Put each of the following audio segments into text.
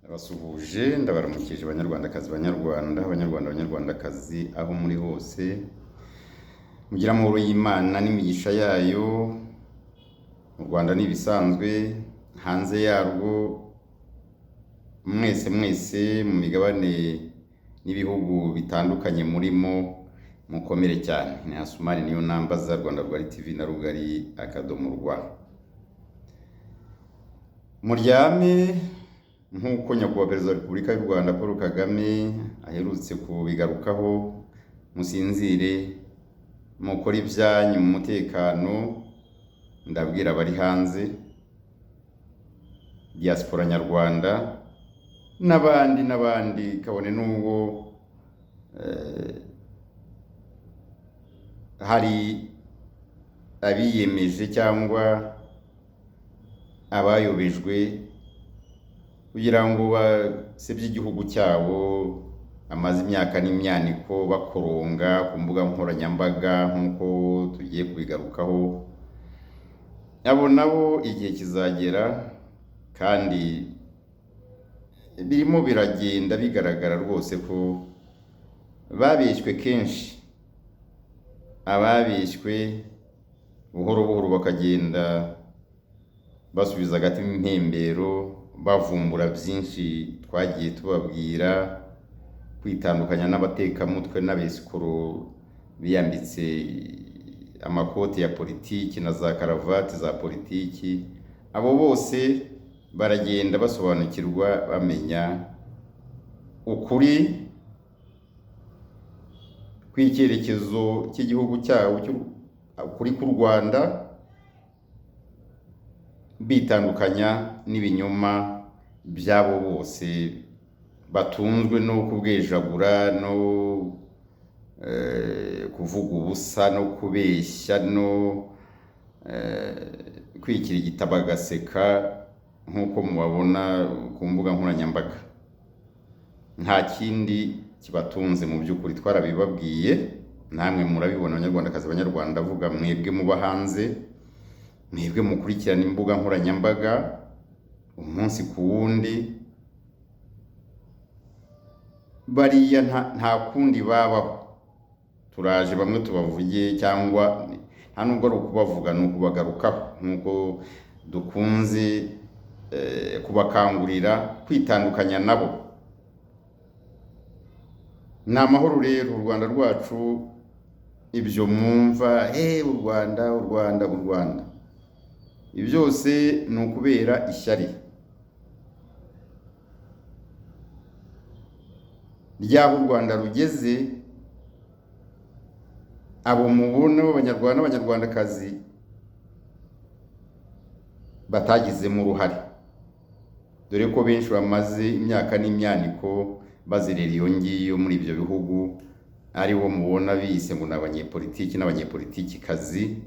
Ndabasuhuje, ndabaramukije banyarwandakazi, banyarwanda, abanyarwanda, banyarwandakazi, aho muri hose mugira amahoro y'Imana n'imigisha yayo. Mu Rwanda ni ibisanzwe, hanze yarwo mwese mwese mu migabane n'ibihugu bitandukanye murimo, mukomere cyane. Ni Asumani niyo nambaza, Rwanda Rugari TV na Rugari akadomo rwa. Muryame nk'uko Nyakubahwa Perezida wa Repubulika y'u Rwanda Paul Kagame aherutse kubigarukaho, musinzire, mukore ibyanyu mu mutekano. Ndabwira abari hanze, diaspora nyarwanda n'abandi n'abandi, kabone n'ubwo hari abiyemeje cyangwa abayobejwe kugira ngo basebye igihugu cyabo, amaze imyaka n'imyaniko bakoronga ku mbuga nkoranyambaga nk'uko tugiye kubigarukaho. Abo nabo igihe kizagera, kandi birimo biragenda bigaragara rwose ko babeshywe kenshi. Ababeshywe buhoro buhoro bakagenda basubiza agati mu mpembero, bavumbura byinshi twagiye tubabwira, kwitandukanya n'abatekamutwe n'abesikoro biyambitse amakoti ya politiki na za karavati za politiki. Abo bose baragenda basobanukirwa, bamenya ukuri kw'icyerekezo cy'igihugu cyabo, ukuri k'u Rwanda, bitandukanya n'ibinyoma by'abo bose batunzwe no kubwejagura no kuvuga ubusa no kubeshya no kwikirigita bagaseka nk'uko mubabona ku mbuga nkoranyambaga. Nta kindi kibatunze mu by'ukuri, twarabibabwiye, namwe murabibona abanyarwandakazi, abanyarwanda, avuga mwebwe muba hanze, mwebwe mukurikirana imbuga nkoranyambaga umunsi ku wundi. Bariya nta kundi babaho. Turaje bamwe tubavuge, cyangwa nta nubwo ari ukubavuga, ni ukubagarukaho nk'uko dukunze kubakangurira kwitandukanya nabo. Ni amahoro rero u Rwanda rwacu, ibyo mwumva u Rwanda, u Rwanda, u Rwanda, ibi byose ni ukubera ishyari ry'aho u Rwanda rugeze. Abo mubona b'abanyarwanda n'abanyarwandakazi batagizemo uruhare, dore ko benshi bamaze imyaka n'imyaniko bazerera iyo ngiyo muri ibyo bihugu, aribo mubona bise ngo ni abanyepolitiki n'abanyepolitikikazi,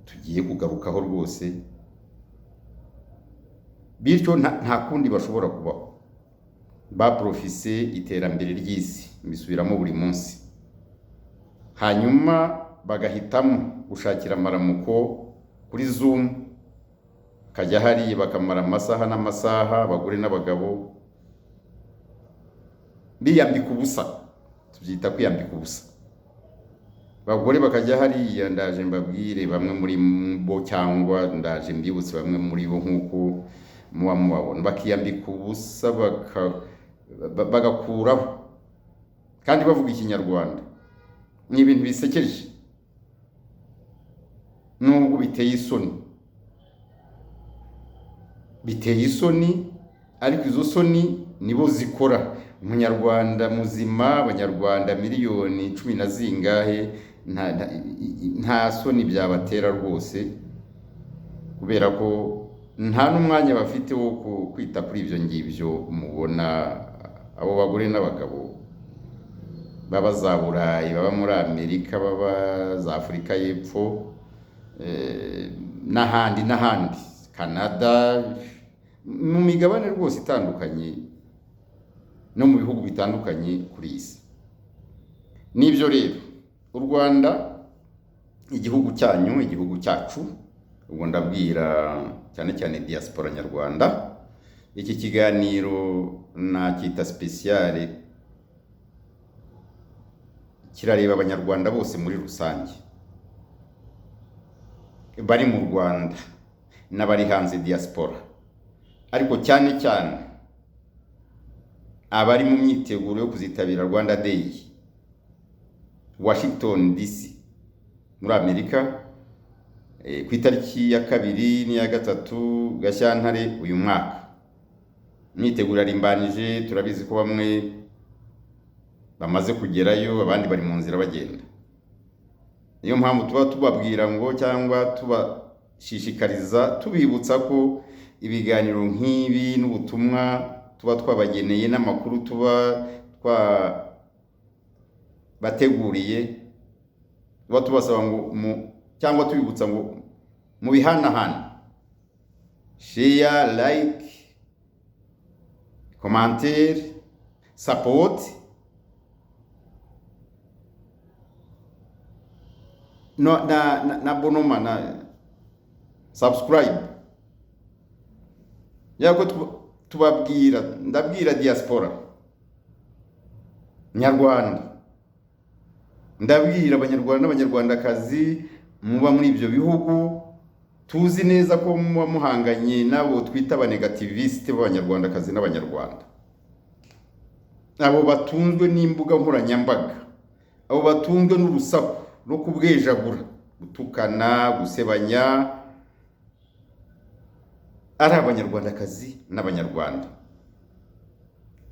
tugiye kugarukaho rwose. Bityo nta kundi bashobora kubaho, baprofise iterambere ry'isi, mbisubiramo buri munsi, hanyuma bagahitamo gushakira amaramuko kuri Zoom, kajya hariya bakamara amasaha n'amasaha, abagore n'abagabo biyambika ubusa, tubyita kwiyambika ubusa. Abagore bakajya hariya, ndaje mbabwire bamwe muri bo, cyangwa ndaje mbibutse bamwe muri bo nk'uko muba mubabona, bakiyambika ubusa, bagakuraho kandi bavuga ikinyarwanda. Ni ibintu bisekeje nubwo biteye isoni, biteye isoni, ariko izo soni nibo zikora. Umunyarwanda muzima, abanyarwanda miliyoni cumi na zingahe, nta soni byabatera rwose, kubera ko nta n'umwanya bafite wo kwita kuri ibyo ngibyo mubona. Abo bagore n'abagabo baba za Burayi, baba muri Amerika, baba za Afurika y'Epfo, n'ahandi n'ahandi, Canada, mu migabane rwose itandukanye no mu bihugu bitandukanye kuri iyi si. Nibyo rero, u Rwanda, igihugu cyanyu, igihugu cyacu, ubwo ndabwira cyane cyane diaspora nyarwanda. Iki kiganiro nacyita spéciale, kirareba Abanyarwanda bose muri rusange, bari mu Rwanda n'abari hanze, diaspora, ariko cyane cyane abari mu myiteguro yo kuzitabira Rwanda Day, Washington DC muri Amerika, ku itariki ya 2 n'iya 3 Gashyantare uyu mwaka. Imyiteguro irimbanije, turabizi ko bamwe bamaze kugerayo, abandi bari mu nzira bagenda. Niyo mpamvu tuba tubabwira ngo, cyangwa tubashishikariza, tubibutsa ko ibiganiro nk'ibi n'ubutumwa tuba twabageneye n'amakuru tuba twabateguriye, tuba tubasaba ngo mu cyangwa tubibutsa ngo mubihanahane: share, like, commentaire, support no, na bonoma na subscribe. Yako tubabwira, ndabwira diaspora nyarwanda, ndabwira Abanyarwanda n'Abanyarwandakazi muba muri ibyo bihugu, tuzi neza ko muba muhanganye n'abo twita abanégativiste b'Abanyarwandakazi n'Abanyarwanda, abo batunzwe n'imbuga nkoranyambaga, abo batunzwe n'urusaku no kubwejagura, gutukana, gusebanya, ari Abanyarwandakazi n'Abanyarwanda.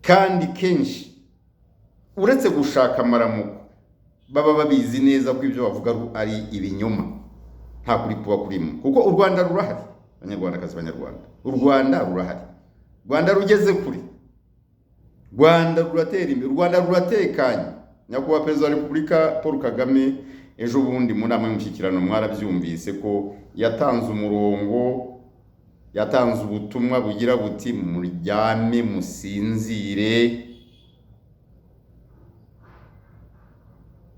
Kandi kenshi, uretse gushaka amaramuko, baba babizi neza ko ibyo bavuga ari ibinyoma, nta kuri kuba kurimo, kuko u Rwanda rurahari. Abanyarwandakazi, Abanyarwanda, u Rwanda rurahari, u Rwanda rugeze kure, u Rwanda ruratera imbere, u Rwanda ruratekanye. Nyakubahwa Perezida wa Repubulika Paul Kagame, ejo bundi mu nama y'umushyikirano mwarabyumvise ko yatanze umurongo, yatanze ubutumwa bugira buti: "Muryame musinzire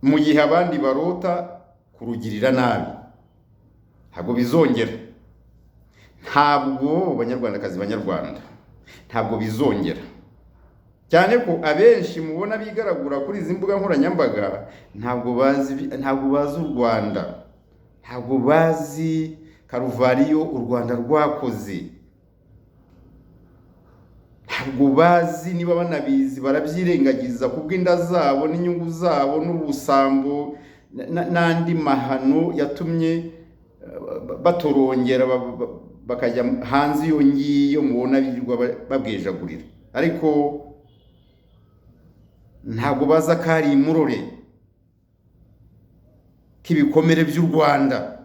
mu gihe abandi barota kurugirira nabi, ntabwo bizongera." Ntabwo, Banyarwandakazi, Banyarwanda, ntabwo bizongera, cyane ko abenshi mubona bigaragura kuri izi mbuga nkoranyambaga ntabwo bazi u Rwanda, ntabwo bazi karuvariyo u Rwanda rwakoze, ntabwo bazi. Niba banabizi, barabyirengagiza kubw'inda zabo n'inyungu zabo n'ubusambo n'andi mahano yatumye batorongera, bakajya hanze iyo ngiyo mubona birirwa babwejagurira. Ariko ntabwo baza ko ari imurore k'ibikomere by'u Rwanda,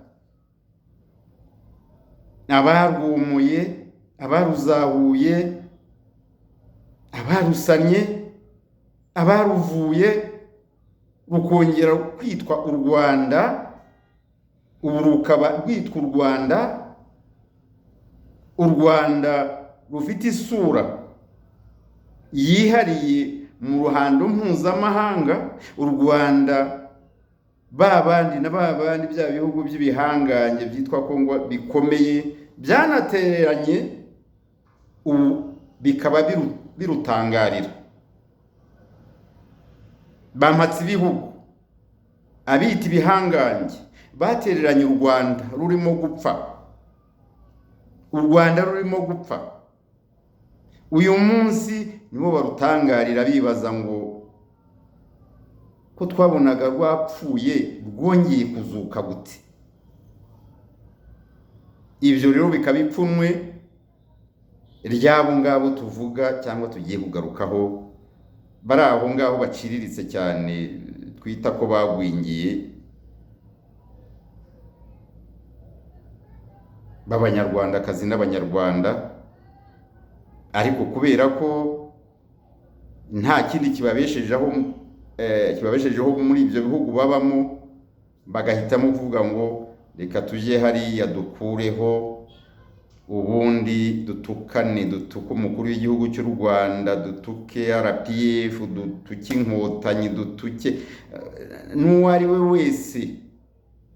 abarwumuye, abaruzahuye, abarusannye, abaruvuye, rukongera kwitwa u Rwanda, ubu rukaba rwitwa u Rwanda, u Rwanda rufite isura yihariye mu ruhando mpuzamahanga, u Rwanda ba bandi na ba bandi, bya bihugu by'ibihangange byitwa Kongo bikomeye byanatereranye, ubu bikaba birutangarira. Bampatse ibihugu, abita ibihangange, batereranye u Rwanda rurimo gupfa, u Rwanda rurimo gupfa. Uyu munsi nibo barutangarira, bibaza ngo ko twabonaga rwapfuye rwongeye kuzuka gute? Ibyo rero bikaba ipfunwe ry'abo ngabo tuvuga cyangwa tugiye kugarukaho, bari aho ngaho baciriritse cyane, twita ko bagwingiye, b'Abanyarwandakazi n'Abanyarwanda, ariko kubera ko nta kindi kibabeshejeho muri ibyo bihugu babamo, bagahitamo kuvuga ngo reka tujye hariya dukureho, ubundi dutukane, dutuke umukuru w'igihugu cy'u Rwanda, dutuke RPF, dutuke Inkotanyi, dutuke n'uwo ari we wese,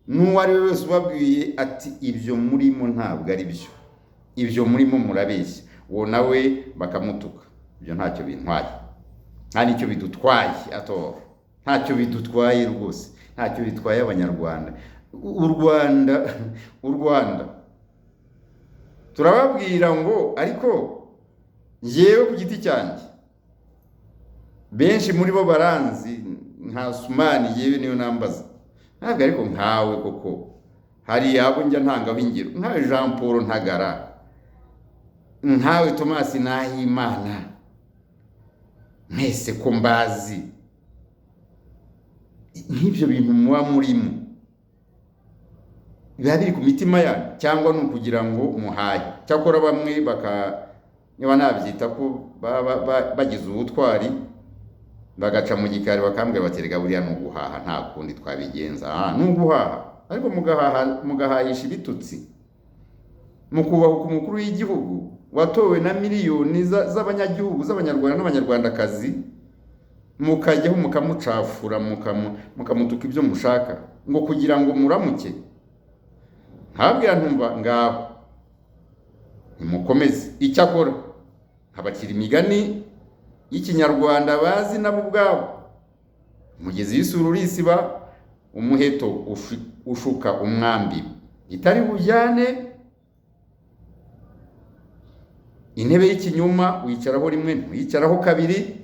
n'uwo ari we wese ubabwiye ati: "Ibyo murimo ntabwo ari byo, ibyo murimo murabeshya." Uwo nawe bakamutuka. Ibyo ntacyo bintwaye, nta n'icyo bidutwaye ato, ntacyo bidutwaye rwose, ntacyo bitwaye Abanyarwanda. U Rwanda turababwira ngo, ariko njyewe ku giti cyanjye, benshi muri bo baranzi nka Sumani, yewe niyo nambaza ntabwo, ariko nkawe koko hari abo njya ntangaho ingero, nkawe Jean Paul Ntagara, nkawe Thomas Nahimana, mwese ko mbazi, nk'ibyo bintu muba murimo biba biri ku mitima yanyu cyangwa ni ukugira ngo muhaye? Cyakora bamwe baka, niba nabyita ko baba bagize ubutwari, bagaca mu gikari bakambwira bati: "Rega buriya ni uguhaha, nta kundi twabigenza." Ah, ni uguhaha, ariko mugahaha, mugahahisha ibitutsi, mukubahuka umukuru w'igihugu watowe na miliyoni z'abanyagihugu, z'Abanyarwanda n'Abanyarwandakazi, mukajyaho mukamucafura, mukamutuka ibyo mushaka, ngo kugira ngo muramuke. Ntabwira ntumva ngaho nimukomeze. Icyakora nkabacira imigani y'Ikinyarwanda bazi nabo ubwabo: umugezi w'isuri urisiba, umuheto ushuka umwambi itari bujyane, intebe y'ikinyoma wicaraho rimwe ntuyicaraho kabiri,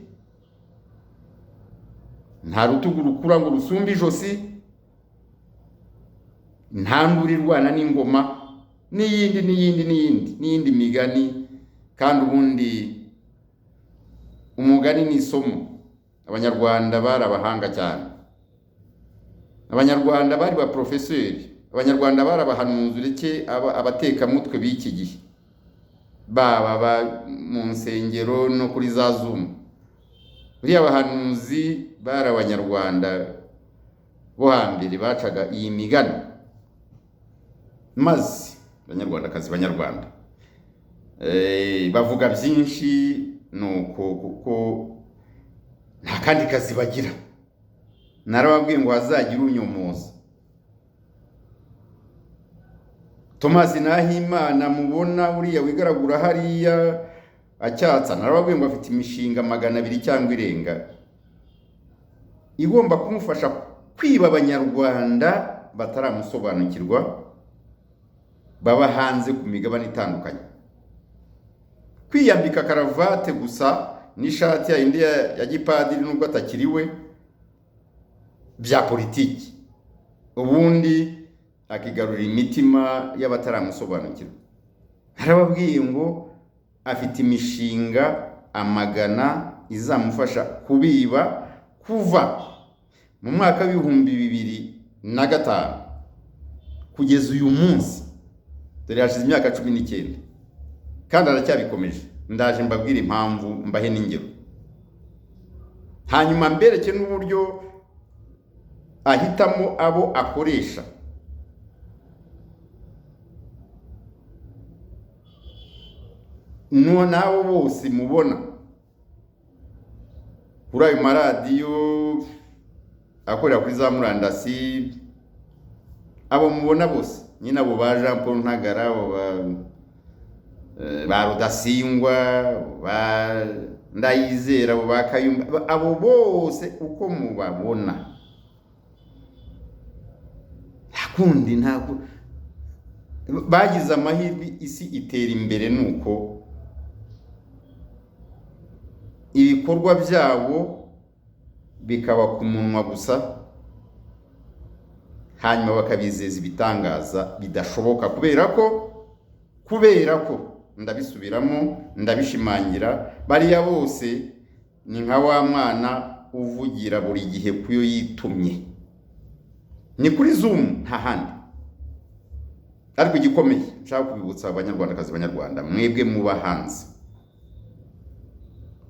nta rutugu rukura ngo rusumbe ijosi, nta nduru irwana n'ingoma, n'iyindi n'iyindi n'iyindi n'iyindi migani. Kandi ubundi umugani ni isomo. Abanyarwanda bari abahanga cyane, Abanyarwanda bari ba porofeseri, Abanyarwanda bari abahanuzi, ureke abatekamutwe b'iki gihe, baba mu nsengero no kuri za Zoom. Buriya abahanuzi bari Abanyarwanda bo hambere bacaga iyi migani. Maze Banyarwandakazi, Banyarwanda, bavuga byinshi nuko kuko nta kandi kazi bagira. Narababwiye ngo hazagira unyomoza. Thomas Nahimana mubona uriya wigaragura hariya acyatsa, narababwiye ngo afite imishinga 200 cyangwa irenga igomba kumufasha kwiba Abanyarwanda bataramusobanukirwa, baba hanze ku migabane itandukanye. Kwiyambika karavate gusa n'ishati ya indi ya gipadiri, nubwo atakiriwe bya politiki, ubundi akigarurira imitima y'abataramusobanukirwa. Narababwiye ngo afite imishinga amagana izamufasha kubiba kuva mu mwaka w'2005 kugeza uyu munsi. Dore hashize imyaka 19 kandi aracyabikomeje. Ndaje mbabwire impamvu, mbahe n'ingero, hanyuma mbereke n'uburyo ahitamo abo akoresha. N'abo bose mubona kuri ayo maradiyo akorera kuri za murandasi, abo mubona bose nyine, abo ba Jean Paul Ntagara, abo ba Rudasingwa, ba Ndayizera, abo ba Kayumba, abo bose uko mubabona, nta kundi, ntabwo bagize amahirwe isi itera imbere, nuko ibikorwa byabo bikaba ku munwa gusa, hanyuma bakabizeza ibitangaza bidashoboka. Kubera ko ndabisubiramo, ndabishimangira, bariya bose ni nka wa mwana uvugira buri gihe kuyo yitumye, ni kuri Zoom, nta handi. Ariko igikomeye nshaka kubibutsa Abanyarwandakazi, Abanyarwanda, mwebwe muba hanze,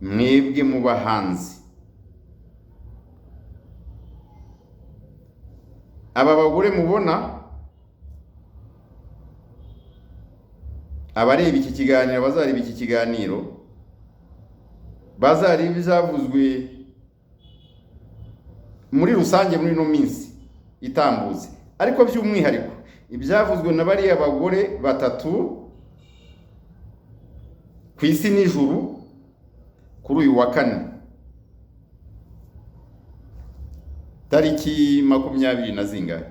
mwebwe muba hanze, aba bagore mubona, abareba iki kiganiro, bazareba iki kiganiro, bazareba ibyavuzwe muri rusange muri ino minsi itambutse, ariko by'umwihariko ibyavuzwe na bariya bagore batatu Ku Isi n'Ijuru kuri uyu wa kane tariki 20 na zingahe,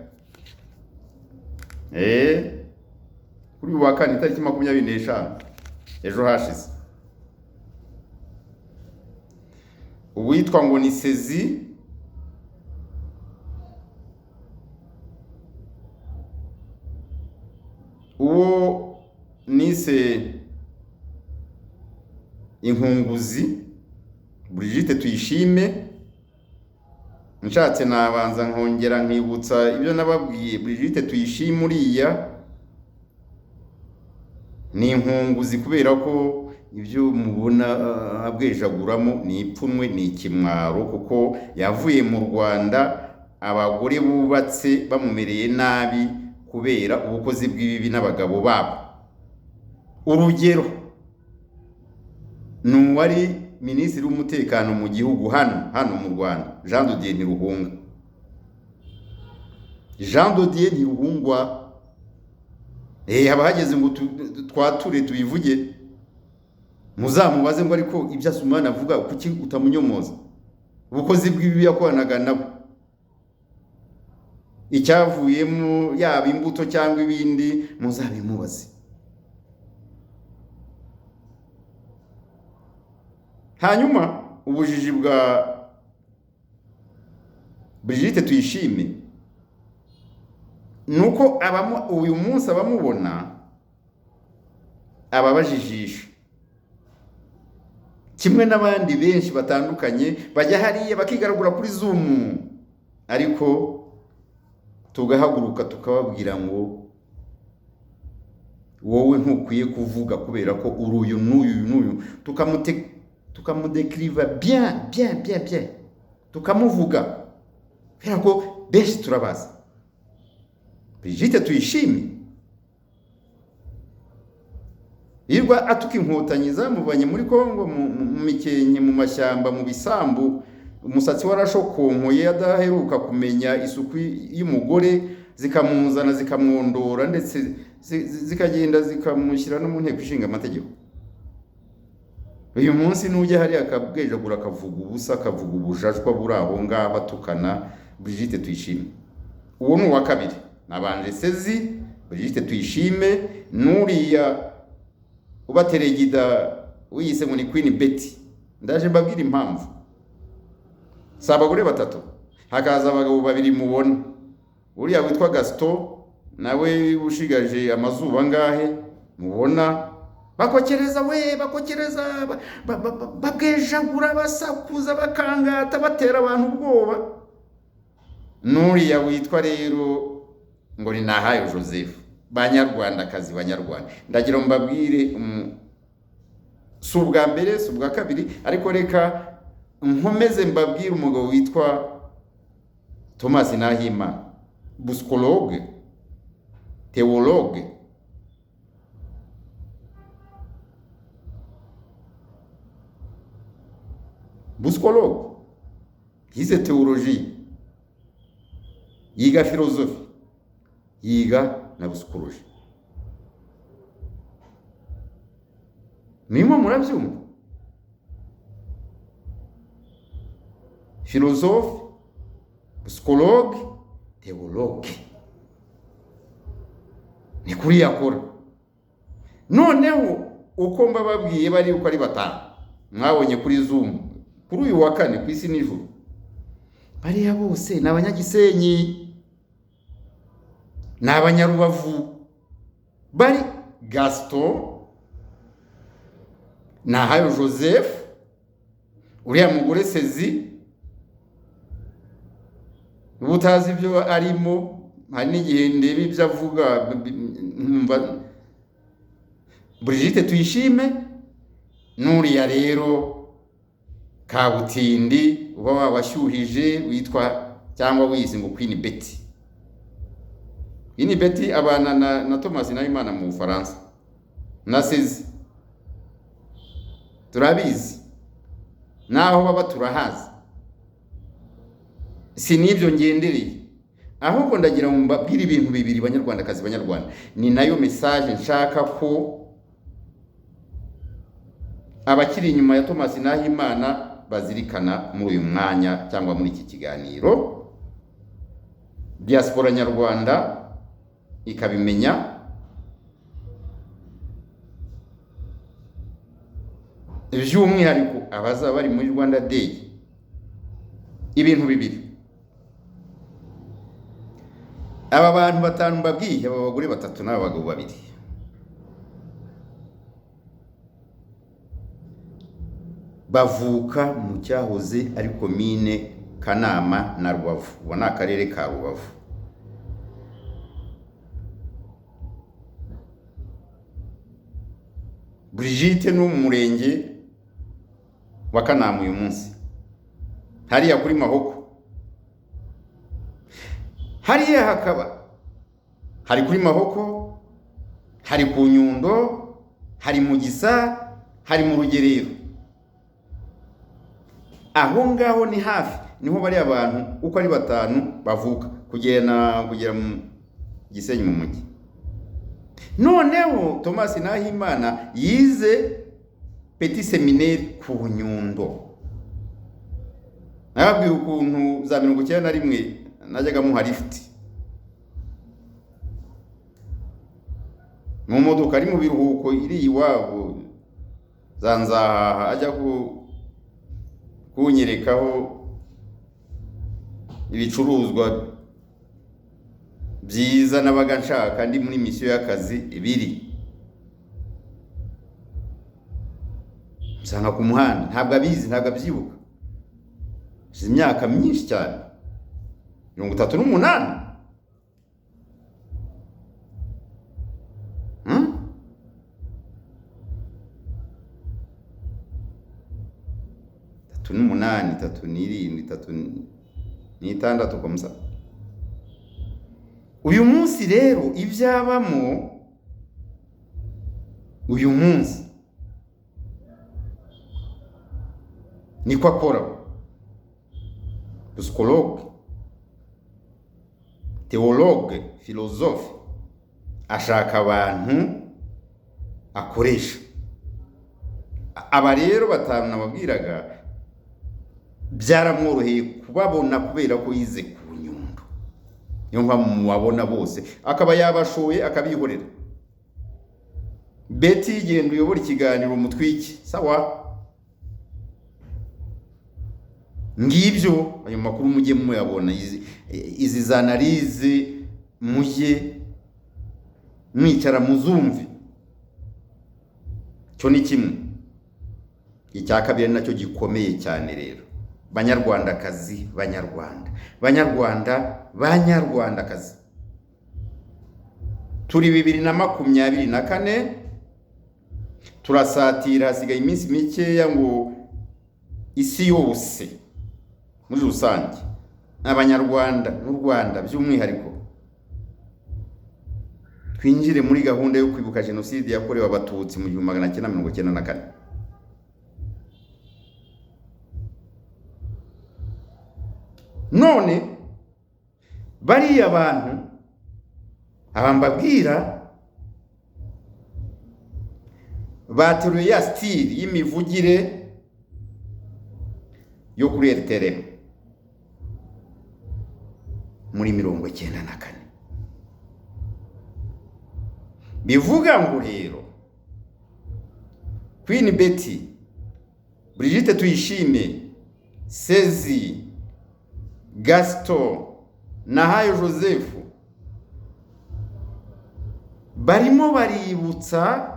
kuri uyu wa kane tariki 25 ejo hashize, uwitwa ngo ni Sezi uwo nise inkunguzi Brigitte Tuyishime, nshatse nabanza nkongera nkibutsa ibyo nababwiye. Brigitte Tuyishime uriya ni inkunguzi kubera ko ibyo mubona abwejaguramo ni ipfunwe, ni ikimwaro, kuko yavuye mu Rwanda abagore bubatse bamumereye nabi kubera ubukozi bw'ibibi n'abagabo babo. Urugero ni uwari minisitiri w'umutekano mu gihugu hano mu Rwanda, Jean de Dieu Ntiruhunga. Jean de Dieu Ntiruhungwa, haba hageze ngo twature tubivuge, muzamubaze ngo ariko ibyo Asumani avuga kuki utamunyomoza? Ubukozi bw'ibibi yakoranaga nabo, icyavuyemo yaba imbuto cyangwa ibindi muzabimubaze. Hanyuma ubujiji bwa Brigitte Tuyishime nuko uyu munsi abamubona ababajijisha kimwe n'abandi benshi batandukanye bajya hariya bakigaragura kuri Zoom, ariko tugahaguruka tukababwira ngo wowe ntukwiye kuvuga kubera ko uri uyu n'uyu n'uyu, tukamudekiriva bien bien bien bien, tukamuvuga kubera ko benshi turabazi. Brigitte Tuyishime yirwa atuka inkotanyi zamuvanye muri Kongo mu mikenke, mu mashyamba, mu bisambu, umusatsi warashokonkoye adaheruka kumenya isuku y'umugore, zikamuzana zikamwondora ndetse zikagenda zikamushyira no mu nteko ishinga amategeko. Uyu munsi nujya hari akabwejagura akavuga ubusa, akavuga ubujajwa buri aho ngaho atukana Brigitte Tuyishime. Uwo ni uwa kabiri. Nabanje Sezi, Brigitte Tuyishime, nuriya ubateregida wiyise ngo ni Queen Betty. Ndaje mbabwira impamvu. Si abagore batatu, hakaza abagabo babiri mubona. Uriya witwa Gaston nawe ushigaje amazuba ngahe mubona, bakokereza we, bakokereza babwejagura, basakuza, bakangata, batera abantu ubwoba. Nuriya witwa rero ngo ni Nahayo Joseph. Banyarwandakazi, banyarwanda, ndagira mbabwire, si ubwa mbere si ubwa kabiri, ariko reka nkomeze mbabwire umugabo witwa Thomas Nahimana, busikologue, théologue, busikologue, yize théologie, yiga philosophie, yiga na busikologie. Mimo murabyumva, philosophe, psychologue, théologue, ni kuri yakora. Noneho uko mbababwiye bari uko ari batanu mwabonye kuri Zoom kuri uyu wa kane ku Isi n'Ijuru, bariya bose ni abanyagisenyi, ni abanyarubavu. Bari Gaston, Nahayo Joseph, uriya mugore Sezi ubutazi ibyo arimo, hari n'igihe ndeba ibyo avuga nkumva. Brigitte Tuyishime, nuriya rero Kabutindi uba wabashyuhije witwa cyangwa wize ngo Queen Betty. Queen Betty abana na Thomas Nahimana mu Bufaransa na Sezi, turabizi naho baba turahazi. Si nibyo ngendereye, ahubwo ndagira ngo mbabwire ibintu bibiri banyarwandakazi, banyarwanda. Ni nayo message nshaka ko Abakiri inyuma ya Thomas Nahimana bazirikana muri uyu mwanya cyangwa muri iki kiganiro, diaspora nyarwanda ikabimenya. By'umwihariko abazaba bari muri Rwanda Day, ibintu bibiri. Aba bantu batanu mbabwiye, aba bagore batatu n'aba bagabo babiri, bavuka mu cyahoze ari komine Kanama na Rubavu, ubu ni akarere ka Rubavu. Brigitte ni mu murenge wa Kanama uyu munsi, hariya kuri Mahoko, hariya hakaba hari kuri Mahoko, hari ku Nyundo, hari mu Gisa, hari mu Rugerero. Aho ngaho ni hafi, niho bari abantu uko ari batanu bavuka kugera mu Gisenyi mu mujyi. Noneho Thomas Nahimana yize Petit Seminaire ku Nyundo. Nababwiye ukuntu za 91 najyaga muha lift mu modoka ari mu biruhuko iri iwabo za Nzahaha, ajya kunyerekaho ibicuruzwa byiza nabaga nshaka ndi muri misiyo y'akazi biri. Nsanga ku muhanda, ntabwo abizi, ntabwo abyibuka. Hashize imyaka myinshi cyane, 38. Tatu n'umunani, tatu n'irindwi, tatu n'itandatu komsa. Uyu munsi rero ibyabamo uyu munsi niko akora. Psychologue, théologue, philosophe, ashaka abantu akoresha. Aba rero batanu nababwiraga byaramworoheye kubabona kubera ko yize ku Nyundo, niyo mpamvu mubabona bose, akaba yabashoye akabihorera. Betty, genda uyobora ikiganiro mutwiki, sawa. Ngibyo ayo makuru mujye muyabona, izi za analyse mujye mwicara muzumve. Cyo ni kimwe. Icya kabiri nacyo gikomeye cyane rero, banyarwandakazi, banyarwanda, banyarwanda, banyarwandakazi, turi 2024, turasatira, hasigaye iminsi mikeya ngo isi yose muri rusange, abanyarwanda n'u Rwanda by'umwihariko, twinjire muri gahunda yo kwibuka jenoside yakorewe Abatutsi mu 1994. None bariya bantu abambabwira bateruye ya style y'imivugire yo kuri RTRM muri 94. Bivuga ngo rero Queen Betty, Brigitte Tuyishime, Sezi, Gaston, Nahayo Joseph barimo baributsa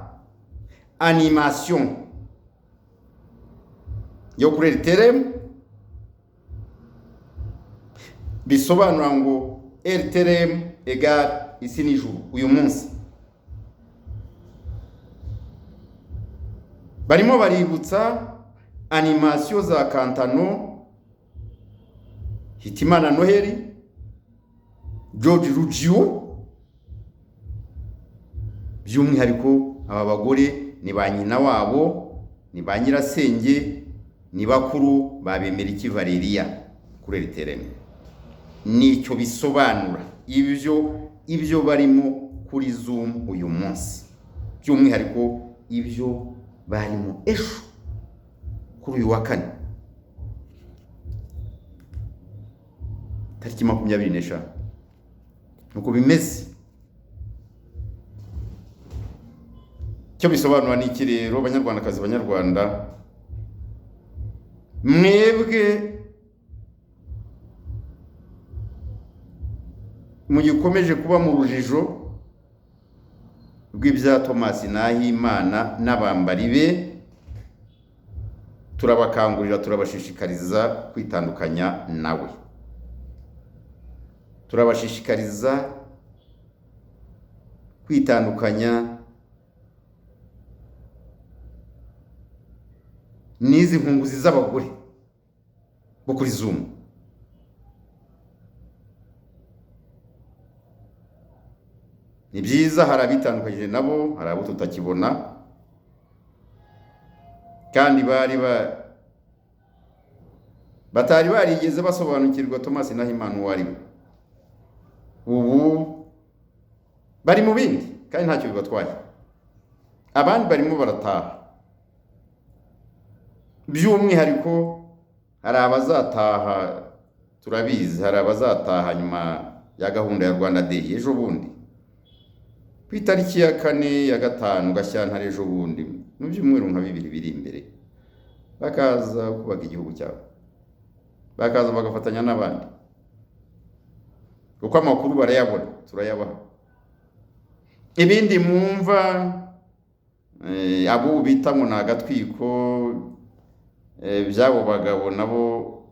animation yo kuri RTRM, bisobanura ngo RTRM égale isi n'ijuru uyu munsi. Barimo baributsa animation za Kantano, Hitimana Noheli, George Ruggiu, by'umwihariko aba bagore ni ba nyina wabo, ni ba nyirasenge, ni bakuru ba Bemeriki Valeria kuri RTRM. Nicyo bisobanura ibyo barimo kuri Zoom uyu munsi, by'umwihariko ibyo barimo ejo. Kuri uyu wa kane, tariki 25, nuko bimeze. Icyo bisobanura ni iki rero, Banyarwandakazi, Banyarwanda, mwebwe mugikomeje kuba mu rujijo rw'ibya Thomas Nahimana n'abambari be, turabakangurira, turabashishikariza kwitandukanya nawe, turabashishikariza kwitandukanya n'izi nkunguzi z'abagore bo kuri Zoom. Ni byiza, hari abitandukanyije nabo, hari abo tutakibona, kandi bari batari barigeze basobanukirwa Thomas Nahimana uwo ari we. Ubu bari mu bindi kandi ntacyo bibatwaye. Abandi barimo barataha, by'umwihariko hari abazataha, turabizi, hari abazataha nyuma ya gahunda ya Rwanda Day ejo bundi ku itariki ya 4 ya 5 Gashyantare, ejo bundi mu byumweru nka 2 biri imbere, bakaza kubaka igihugu cyabo, bakaza bagafatanya n'abandi, kuko amakuru barayabona, turayabaha. Ibindi mwumva abo bita ngo ni agatwiko by'abo bagabo, nabo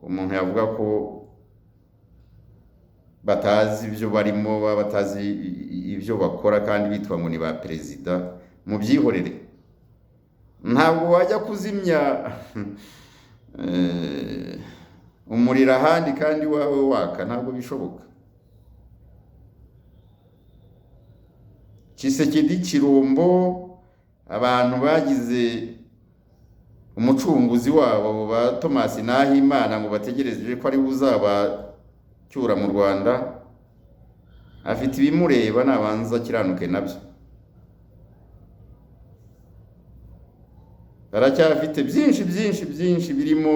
umuntu yavuga ko batazi ibyo barimo, baba batazi ibyo bakora, kandi bitwa ngo ni ba perezida. Mubyihorere, ntabwo wajya kuzimya umuriro ahandi kandi wawe waka, ntabwo bishoboka. Tshisekedi Chilombo, abantu bagize umucunguzi wabo ba Thomas Nahimana ngo bategereje ko ari uzabacyura mu Rwanda, afite ibimureba, nabanza akiranuke nabyo. Baracyafite byinshi byinshi byinshi birimo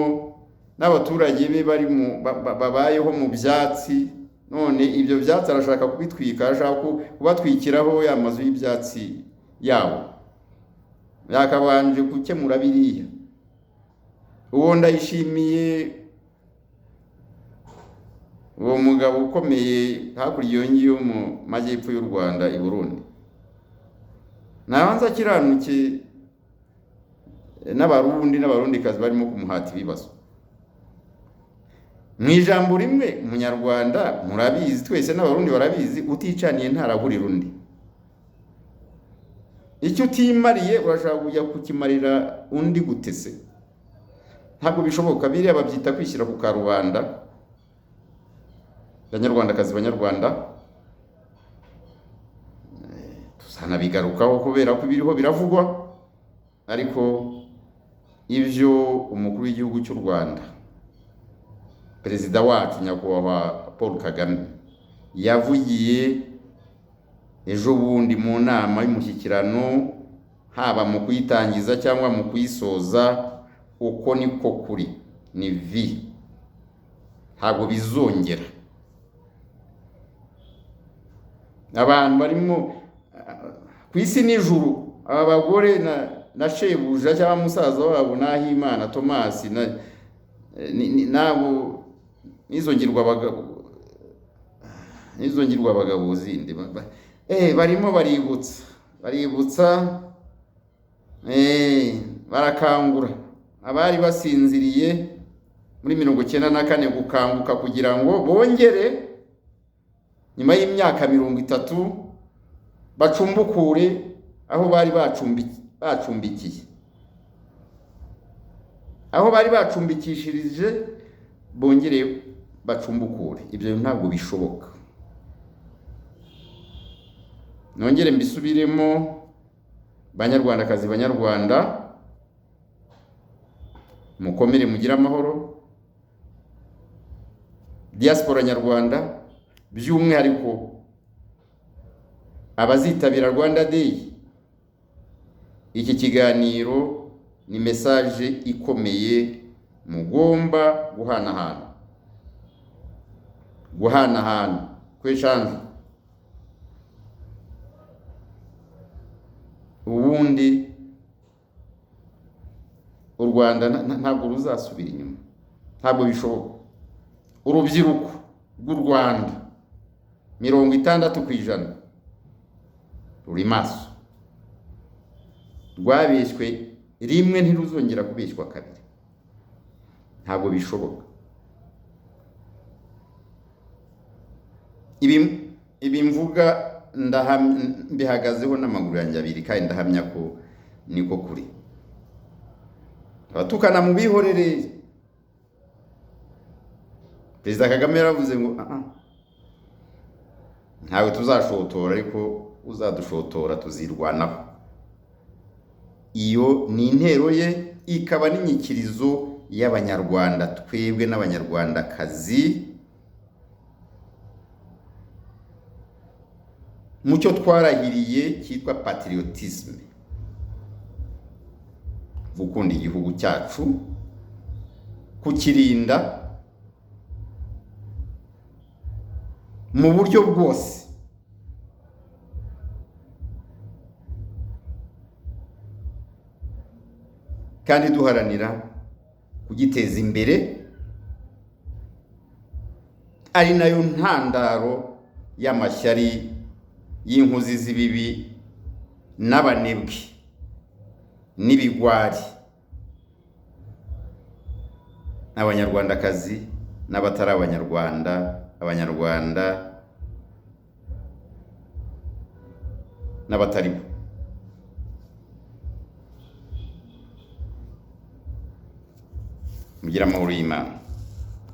n'abaturage be bari babayeho mu byatsi, none ibyo byatsi arashaka kubitwika, arashaka kubatwikiraho ya mazu y'ibyatsi yabo, yakabanje gukemura biriya. Uwo ndayishimiye, uwo mugabo ukomeye hakurya iyo ngiyo mu majyepfo y'u Rwanda i Burundi, nabanza akiranuke n'Abarundi n'Abarundikazi barimo kumuhata ibibazo. Mu ijambo rimwe, Umunyarwanda murabizi twese n'Abarundi barabizi, uticaniye ntarahurira undi. Icyo utimariye urashaka kujya kukimarira undi gutese, ntabwo bishoboka. Biriya babyita kwishyira ku karubanda. Banyarwandakazi, Banyarwanda, tuzanabigarukaho kubera ko ibiriho biravugwa, ariko ibyo umukuru w'igihugu cy'u Rwanda, perezida wacu nyakubahwa Paul Kagame, yavugiye ejo bundi mu nama y'umushyikirano, haba mu kuyitangiza cyangwa mu kuyisoza, uko niko kuri, ni vi, ntabwo bizongera. Abantu barimo ku isi n'ijuru, aba bagore na shebuja cyangwa musaza wabo Nahimana Thomas nabo n'izo ngirwa abagabo zindi barimo baributsa, barakangura abari basinziriye muri 94 gukanguka, kugira ngo bongere nyuma y'imyaka 30 bacumbukure aho bari bacumbikiye, aho bari bacumbikishirije, bongere bacumbukure. Ibyo ntabwo bishoboka. Nongere mbisubiremo, Banyarwandakazi, Banyarwanda, mukomere, mugire amahoro. Diaspora nyarwanda, by'umwihariko abazitabira Rwanda Day, iki kiganiro Ni message ikomeye mugomba guhanahana, guhanahana, kweshanza. Ubundi u Rwanda ntabwo ruzasubira inyuma, ntabwo bishoboka. Urubyiruko rw'u Rwanda 60% ruri maso, rwabeshywe rimwe ntiruzongera kubeshywa kabiri, ntabwo bishoboka. Ibi mvuga mbihagazeho n'amaguru yanjye abiri, kandi ndahamya ko niko kuri. Abatukana mu bihorere. Perezida Kagame yaravuze ngo ntawe tuzashotora, ariko uzadushotora tuzirwanaho. Iyo ni intero ye, ikaba n'inyikirizo y'Abanyarwanda, twebwe n'Abanyarwandakazi, mu cyo twarahiriye cyitwa patriotisme, gukunda igihugu cyacu, kukirinda mu buryo bwose. Kandi duharanira kugiteza imbere, ari nayo ntandaro y'amashyari y'inkozi z'ibibi n'abanebwe n'ibigwari, Abanyarwandakazi n'abatari Abanyarwanda, Abanyarwanda n'abatari bo. Mugire amahoro y'Imana.